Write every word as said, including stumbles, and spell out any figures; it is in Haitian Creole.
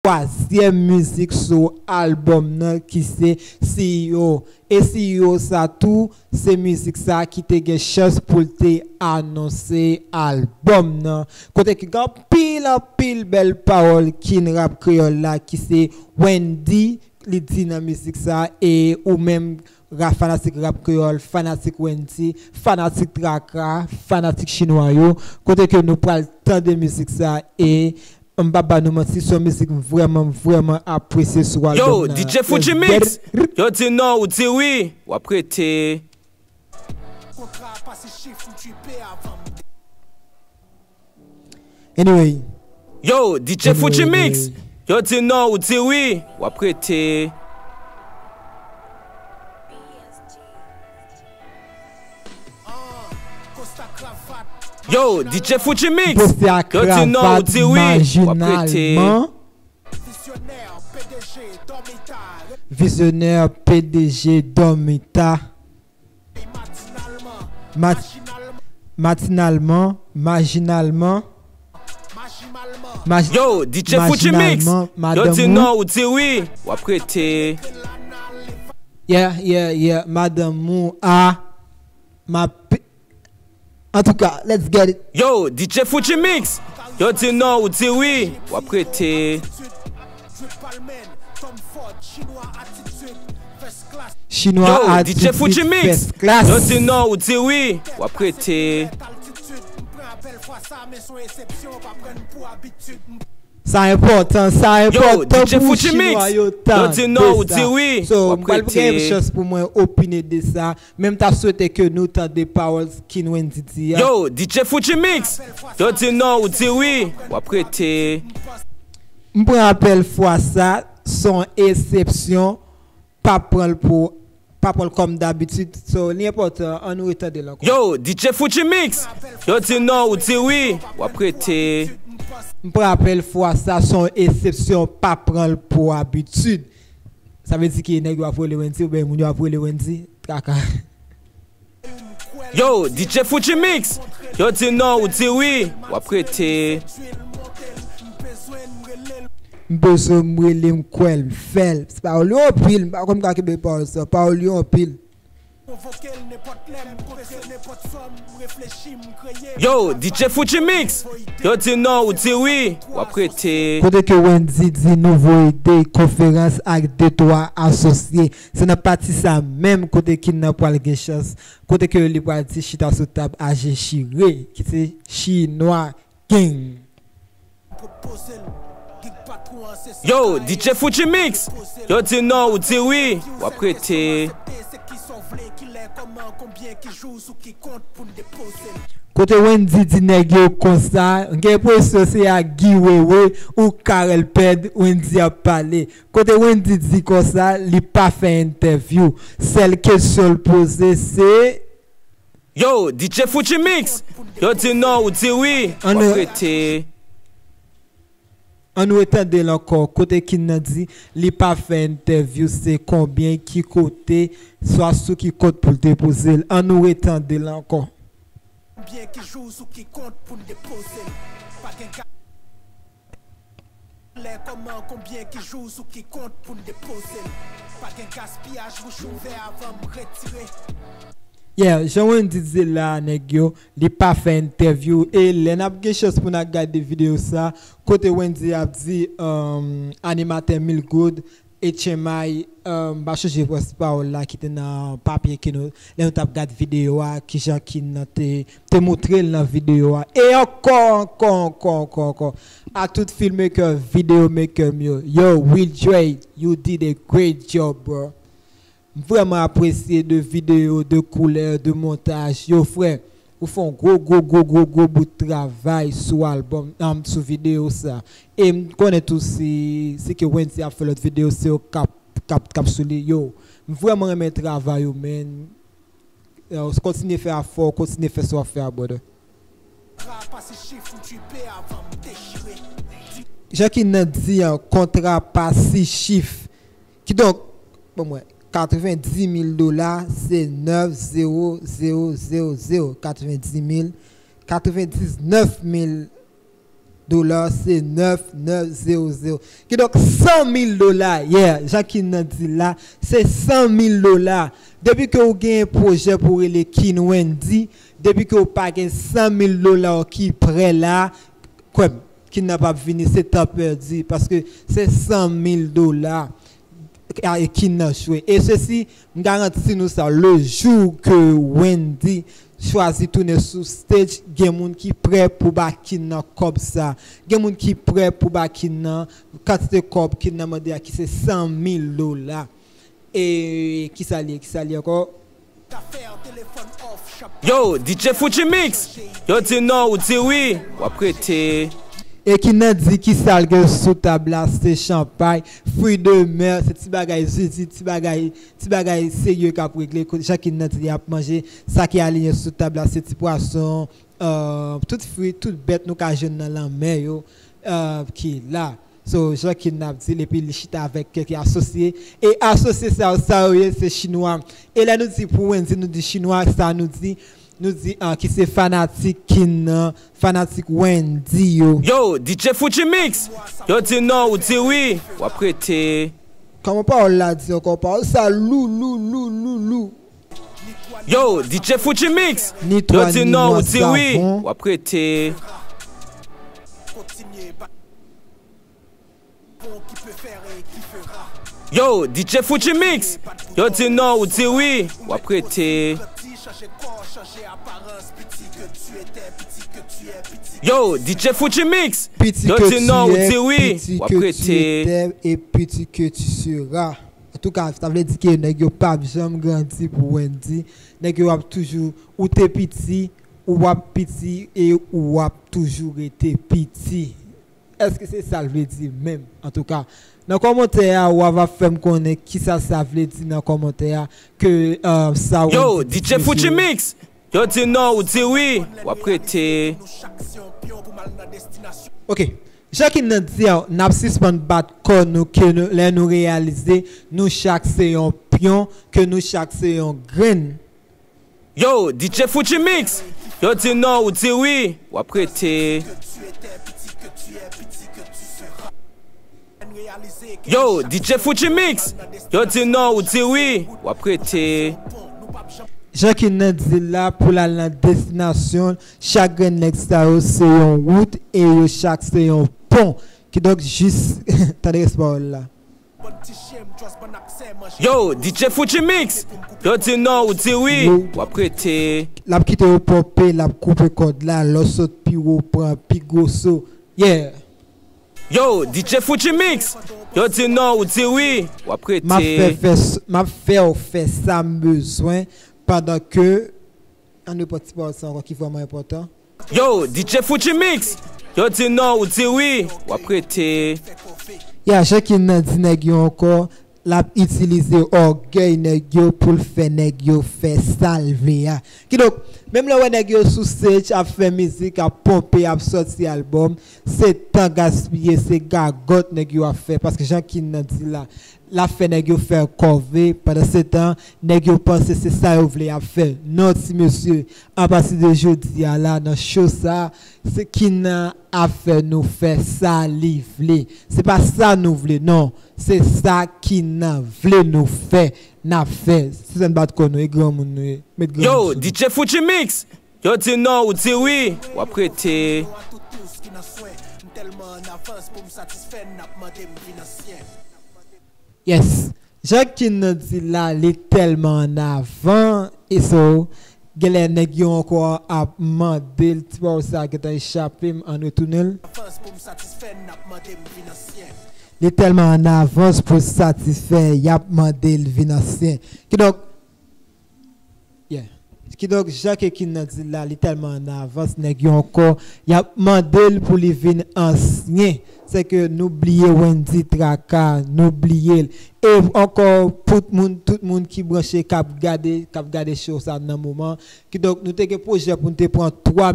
twazyèm mizik sou albòm nan ki se C E O. E C E O sa tou, se mizik sa ki te gen chans pou l te anonse albòm nan. Kote ki gen anpil, anpil bèl pawòl king rap kreyòl la ki se Wendy, li di nan mizik sa, e ou menm, ra-, fanatik rap kreyòl, fanatik Wendy, fanatik Traka, fanatik chinwa yo, kote ke nou pral tande mizik sa, e m p ap ba nou manti, se yon mizik m vrèman, vrèman apresye sou albòm nan. Yo, D J Fouji Mix, yo di non, ou di wi, w ap rete. Anyway. Yo, D J Fouji Mix, yo di non, ou di wi, w ap rete. Yo, D J Fouji Mix, yo di non, ou di wi, w ap rete. Vizyonè P D G Dòmita. Mat-, matinalman, majinalman, maj-, yo, D J Fouji Mix, majinalman, yo di non, ou di wi, w ap rete. Yeah, yeah, yeah, madanm ou a, ma pi-, antouka, let's get it. Yo, D J Fouji Mix, yo di non, ou di wi, w ap rete. Chinwa yo, D J Fouji Mix, yo di non, ou di wi, w ap rete. Sa enpòtan, sa enpòtan pou Chinwa yo tande sa. So, m pral gen chans pou mwen opine de sa. Men m ta swete ke nou tande pawòl King Wendy di a. Yo, D J Fouji Mix, yo di non, ou di wi, w ap rete. M pran apèl fwa sa, se yon eksepsyon, pa pran l pou, pa pran l kòm dabitid, so, li enpòtan, ann nou retande l ankò. Yo, D J Fouji Mix, yo di non, ou di wi, w ap rete. M pran apèl fwa sa, se yon eksepsyon, pa pran l pou abitid. Sa vle di ki nèg yo ap rele Wendy, oubyen moun yo ap rele Wendy, Traka. Yo, D J Fouji Mix, yo di non, ou di wi, w ap rete. M bezwen m rele, m kwè l, m fè l. Se pawòl yo anpil, m pa kwè m ka kenbe pawòl sa. Pawòl yo anpil. Yo, D J Fouji Mix, yo di non, ou di wi, w ap rete. Kote ke Wendy di nou voye de konferans ak de twa asosye. Se nan pati sa menm kote King nan pral gen chans, kote ke li pral di chita sou tab a je chire, ki se Chinwa King. Yo, D J Fouji Mix, yo di non, ou di wi, w ap rete. Kote Wendy di nèg yo konsa, m gen enpresyon se ak Guy Wewe ou Carel Pèd Wendy ap pale. Kote Wendy di konsa, li pa fè entèvyou. Sèl kesyon l poze se, yo, D J Fouji Mix, yo di non, ou di wi, w ap rete. Ann nou retande l ankò. Kote King nan di, li pa fè entèvyou, se konbyen, ki kote, swa sou ki kont pou l depoze l. Ann nou retande l ankò. Konbyen, ki jou, sou ki kont pou n depoze l. Pa gen ga-, lè kòman, konbyen, ki jou, sou ki kont pou n depoze l. Pa gen gaspiyaj, bouch ouvè avan m retire. Yeah, jan Wendy di la, nèg yo, li pa fè entèvyou. E lè n ap gen chans pou n ap gade videyo sa, kote Wendy ap di, um, animatè Milgood, H M I, um, m pa chonje prens pawòl la ki te nan papye ke nou, lè nou t ap gad videyo a, kijan King nan te, te montre l nan videyo a. E ankò, ankò, ankò, ankò, ankò. A tout filmmaker, videomaker m yo. Yo, Will Dre, you did a great job, bro. M vrèman apresye de videyo, de koulè, de montaj. Yo, frè, ou fè yon gwo, gwo, gwo, gwo, gwo bout travay sou albòm, um, sou videyo sa. E m konnen tou si, si ke Wendy ap fè lòt videyo, se yo k ap, k ap, k ap sou li. Yo, m vrèman renmen travay ou, man. Yo, kontinye fè afè w, kontinye fè sa w ap fè a, brother. Jan King nan di an, kontra pa sis chif. Kidonk, bon, mwen, katrevendis mil dola, se nèf zewo zewo zewo zewo, katrevendis mil, katrevendiznèf mil dola, se nèf nèf zewo zewo. Kidonk, san mil dola, yeah, jan Kin nan di la, se san mil dola. Depi ke ou gen pwojè pou rele Kin Wendy, depi ke ou pa gen san mil dola ki prè la, kwè m, Kin nan p ap vini, se tan pèdi, paske se san mil dola Kin nan jwe. E sesi, m garanti nou sa, le jou ke Wendy chwazi tounen sou stage, gen moun ki prè pou ba Kin nan kòb sa. Gen moun ki prè pou ba Kin nan kantite kòb Kin nan mande a, ki se san mil dola. E kisa li ye, kisa li ye ankò? Yo, D J Fuji Mix! Yo di non, ou di wi, w ap rete. E Kin nan di kisa l gen sou tab la, se chanpay, fruits de mer, se ti bagay zizi, ti bagay, ti bagay serye k ap regle. Jan Kin nan di, y ap manje sa ki aliyen sou tab la, se ti pwason, euh, tout fwi, tout bèt nou ka jwenn nan lanmè yo, euh, ki la. So, jan Kin nan ap di l, epi li chita avèk kèk asosye. E asosye sa yo, sa yo ye, se chinwa. E lè nou di pou Wendy, nou di chinwa, sa nou di, nou di, ah, ki se fanatik Kin nan, fanatik Wendy yo. Yo, D J Fuji Mix! Yo di non, ou di wi, w ap rete. Kòman pawòl la di ankò? Pawòl sa lou, lou, lou, lou, lou. Yo, D J Fuji Mix! Yo di non, ou di wi, w ap rete. Yo, D J Fuji Mix! Yo di non, ou di wi, w ap rete. Yo, D J Fuji Mix! Yo di non, ou di wi, w ap rete. Et petit que tu seras. Antouka, sa vle di ke nèg yo p ap janm grandi pou Wendy. Nèg yo ap toujou, ou te piti, ou ap piti e ou ap toujou rete piti. Èske se sa l vle di menm? Antouka, nan kòmantè a, w a va fè m konnen kisa sa vle di nan kòmantè a, ke, euh, sa Wendy di ti mesye yo. Yo, D J Fuji Mix! Yo di non, ou di wi, w ap rete. Ok. Jan Kin nan di a, n ap sispann bat kò nou ke nou, lè nou reyalize nou chak se yon pyon, ke nou chak se yon grenn. Yo, D J Fuji Mix! Yo di non, ou di wi, w ap rete. Yo, D J Fuji Mix! Yo di non, ou di wi, w ap rete. Jan Kin nan di l la, pou l al nan destinasyon l, chak grenn nèg sa yo se yon wout e yo chak se yon pon. Kidonk, jis, tande rès pawòl la. Yo, D J Fuji Mix! Yo di non, ou di wi, w ap rete. L ap kite yo ponpe, l ap koupe kòd la, lè w sot pi wo, pran pi gwo so. Yeah! Yo, D J Fuji Mix! Yo di non, ou di wi, w ap rete. M ap fè, fè, m ap fè w fè sa m bezwen pandan ke, ann reprann ti pawòl sa ankò ki vrèman enpòtan. Yo, D J Fuji Mix! Yo di non, ou di wi, w ap rete. Ya, Jan Kin nan di nèg yo ankò, l ap itilize ògèy nèg yo pou l fè nèg yo fè sa l vle a. Kidonk, menm lè w wè nèg yo sou stage ap fè mizik, ap ponpe, ap sòti albòm, se tan gaspiye, se gagòt nèg yo ap fè. Paske jan Kin nan di la, l ap fè nèg yo fè kòve, pandansetan, nèg yo panse se sa yo vle y ap fè. Non, ti mesye, apati de jodi a la, nan cho sa, se Kin nan ap fè nou fè sa li vle. Se pa sa nou vle, non. Se sa Kin nan vle nou fè, n ap fè. Sispann bat kò nou, e granmoun nou ye. Met granmoun sou nou. Yo, D J Fuji Mix! Yo di non, ou di wi, w ap rete. Yes. Jan Kin nan di la, li tèlman annavan, e so, genlè nèg yo ankò ap mande l, ti pawòl sa gentan echape m, ann retounen l. Li tèlman an avans pou satisfè, y ap mande l vin ansyen. Kidonk, Yeah. Kidonk, jan ke Kin nan di l la, li tèlman an avans, nèg yo ankò, y ap mande l pou li vin ansyen. Sèke nou bliye Wendy Traka, nou bliye l. E ankò, tout moun, tout moun ki branche, k ap gade, k ap gade show sa nan moman. Kidonk, nou te gen pwojè pou n te pran twa